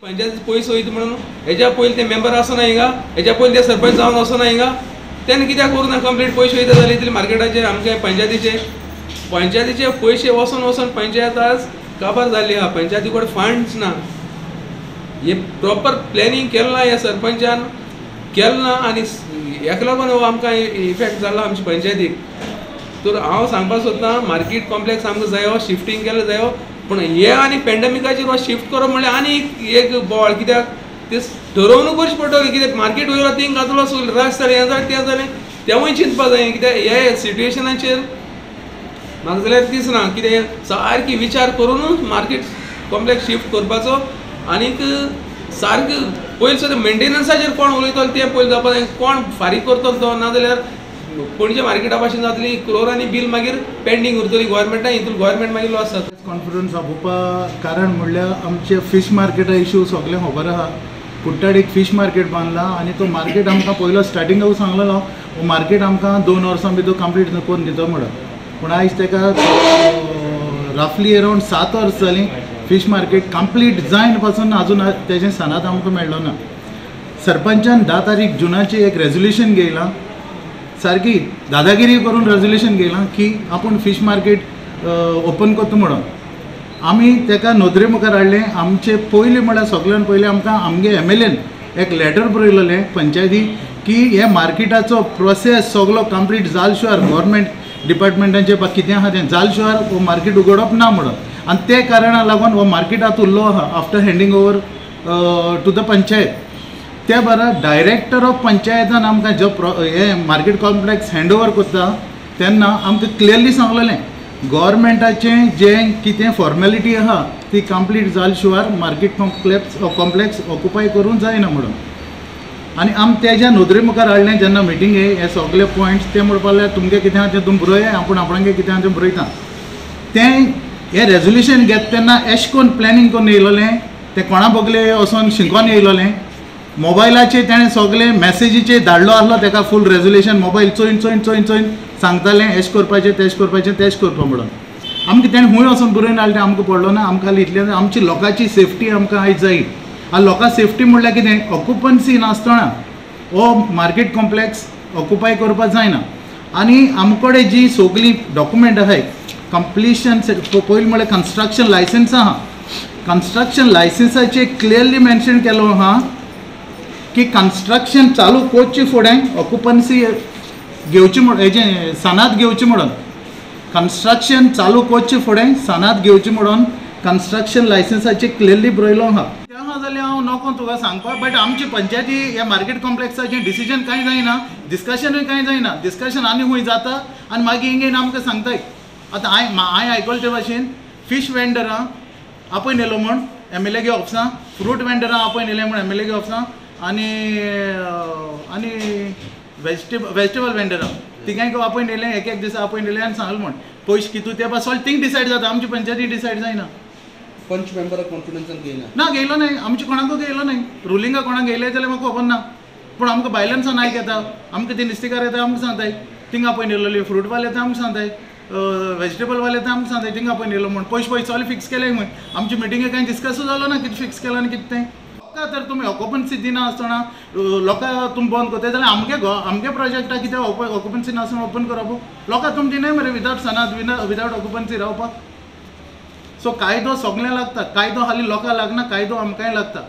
पंचायत पयसो वयता म्हणून हेज्या पयलीं ते मेंबर आसना हिंगा, हेज्या पयलीं ते सरपंच जावन वचना हिंगा, तेन्ना कित्याक करूं ना कंप्लीट? पयशे वयता जाल्यार इतले मार्केटाचेर आमचे पंचायतीचे पयशे वचोन वचोन पंचायत आज काबार जाल्ली आहा. पंचायती कडेन फंड्स ना. हे प्रॉपर प्लॅनिंग केलें ना ह्या सरपंचान, केलें ना आनी हेका लागून हो आमकां इफेक्ट जाला आमचे पंचायतीक. तर हांव सांगपाक सोदतां मार्केट कॉम्प्लेक्स आमकां जायो, शिफ्टींग केलें जायो, पूण हे आनी पेंडमिकाचेर हो शिफ्ट करप म्हणल्यार आनी एक बोवाळ. कित्याक ते ठरोवन करचें पडटलें, कित्याक मार्केट वयलो थिंग घातलो रश जालें, हें जालें तें जालें, तेंवूय चिंतपा जाय. कित्याक हे सिट्युएशनाचेर म्हाका जाल्यार दिसना कितें सारकी विचार करुनूच मार्केट कॉम्प्लेक्स शिफ्ट करपाचो. आनीक सारकें पयलीं सुद्दां मेंटेनन्साचेर कोण उलयतलो तें पयलीं जावपा जाय, कोण फारीक करतलो तो, नाजाल्यार पणजे मार्केटा भाशेन जातली, क्रोरांनी बील मागीर पेंडींग उरतली गोवोरमेंटा, हितून गोवोरमेंट मागीर लॉस जाता. कॉन्फरन्स आपोवपा कारण म्हणल्यार आमचे फीश मार्केटा इशू सगळें खबर आहा. कुट्टाड एक फीश मार्केट बांदला आनी तो मार्केट आमकां पयलो स्टार्टिंगाक सांगलेलो हो मार्केट आमकां 2 वर्सां भितर कंप्लीट करून दिता म्हणून, पूण आयज ताका रफली अरावंड 7 वर्स जालीं फीश मार्केट कंप्लीट जायन पासून आजून तेजें सनाद आमकां मेळ्ळो ना. सरपंचान 10 तारीख जुनाची एक रेजोल्युशन घेयलां, सारकी दादागिरी करून रेजोल्युशन घेयलां की आपूण फीश मार्केट ओपन करता म्हणून. आमी ताका नदरे मुखार हाडलें. आमचे पयलीं म्हळ्यार सगळ्यान पयलीं आमकां आमगे MLAन एक लेटर बरयलेलें पंचायती की हे मार्केटाचो प्रोसेस सगलो कंप्लीट जाल शिवाय गव्हर्मेंट डिपार्टमेंटाचें कितें आहा तें जाल शिवाय हो मार्केट उगडप ना म्हणून. आनी ते कारणाक लागून हो मार्केट आतां उरलो आहा after handing over to the panchayat. त्या बरा डायरेक्टर ऑफ पंचायतान आमकां जो हे मार्केट कॉम्प्लेक्स हँड ओवर करता तेन्ना आमकां क्लियरली सांगलेलें गव्हर्मेंटाचें जें कितें फॉर्मेलिटी आहा ती कंप्लीट जाल शिवाय मार्केट कॉम्प्लेक्स ऑक्युपाय करूंक जायना म्हणून. आनी आमी तेज्या नदरे मुखार हाडलें जेन्ना मिटिंगे हे सगळे पॉयंट्स, ते म्हणपाक लागले तुमगें कितें आहा तें तुमी बरया, आपूण आपणागे कितें आहा तें बरयता. तें हें रेजोल्युशन घेता तेन्ना एश कोन प्लॅनिंग करून येयलोलें, तें कोणा बगले वचोन शिंकोन येयलोलें. मोबायलाचेर तेणें सगळे मॅसेजीचेर धाडलो आसलो तेका फूल रेजोल्युशन, मोबायल चोयन चोयन चोयन चोयन सांगतालें एश करपाचें तेश करपाचें तेश करपा म्हणून. आमकां तेणें खूंय वचोन बरोवन हाडलें तें आमकां पडलो ना. आमकां खाली इतलें आमची लोकांची सेफ्टी आमकां आयज जाय. आनी लोकां सेफ्टी म्हणल्यार कितें, ऑक्युपन्सी नासतना हो मार्केट कॉम्प्लेक्स ऑक्युपाय करपाक जायना. आनी आमचे कडेन जी सगळीं डॉक्युमेंट आहाय कंप्लिशन पयलीं म्हणल्यार कन्स्ट्रक्शन लायसन्स आहा, कन्स्ट्रक्शन लायसन्साचेर क्लियरली मेन्शन केलो आहा की कन्स्ट्रक्शन चालू करचे फुडें ऑक्युपन्सी घेवची म्हण हेजें सनाद घेवची म्हणून, कन्स्ट्रक्शन चालू करचे फुडें सनाद घेवची म्हणून कन्स्ट्रक्शन लायसन्साचेर क्लियरली बरयलो आहा. तें आहा जाल्यार हांव नको तुका सांगपाक, बट आमची पंचायती ह्या मार्केट कॉम्प्लेक्साचें डिसिजन कांय जायना, डिस्कशनूय कांय जायना, डिस्कशन आनी खूंय जाता आनी मागीर हिंगे आमकां सांगताय. आतां हांवें आयकलें ते भाशेन फीश वेंडरां आपय न्हेलो म्हण MLA गे ऑफिसां, फ्रूट वेंडरां आपय न्हेलें म्हण MLA गे ऑफिसां, आनी आनी वेजिटेबल वेंडरां तिगांय आपय न्हेलें, एक एक दिसा आपय न्हेलें आनी सांगलें म्हण पयशे कितू ते सगळें थिंग डिसायड जाता, आमची पंचायती डिसायड जायना. पंच मेंबराक कॉन्फिडन्सान घेयना ना, घेयलो न्हय, आमचे कोणाकूय घेयलो न्हय. रुलिंगा कोणाक घेयलें जाल्यार म्हाका खबर ना, पूण आमकां भायल्यान नायक येता, आमकां ते नुस्तेकार येता आमकां सांगताय थिंगा आपय न्हेलोली, फ्रूटवाले येता आमकां सांगताय, वेजिटेबलवाले येता आमकां सांगताय थिंगा आपय न्हेलो म्हण. पयशे पयशे सगळें फिक्स केलें खंय, आमची मिटिंगे कांय डिस्कसूय जालो ना कितें फिक्स केलां आनी कितें तें. लोकां तर तुमी ऑक्युपन्सी दिना आसतना लोकां तुमी बंद करता जाल्यार आमगे प्रोजेक्टाक कितें ऑक्युपन्सी नासतना ओपन करप, लोकां तुमी दिनाय मरे विदावट सनाद विदावट ऑक्युपन्सी रावपाक. सो कायदो सगळ्यांक लागता, कायदो खाली लोकांक लागना, कायदो आमकांय लागता.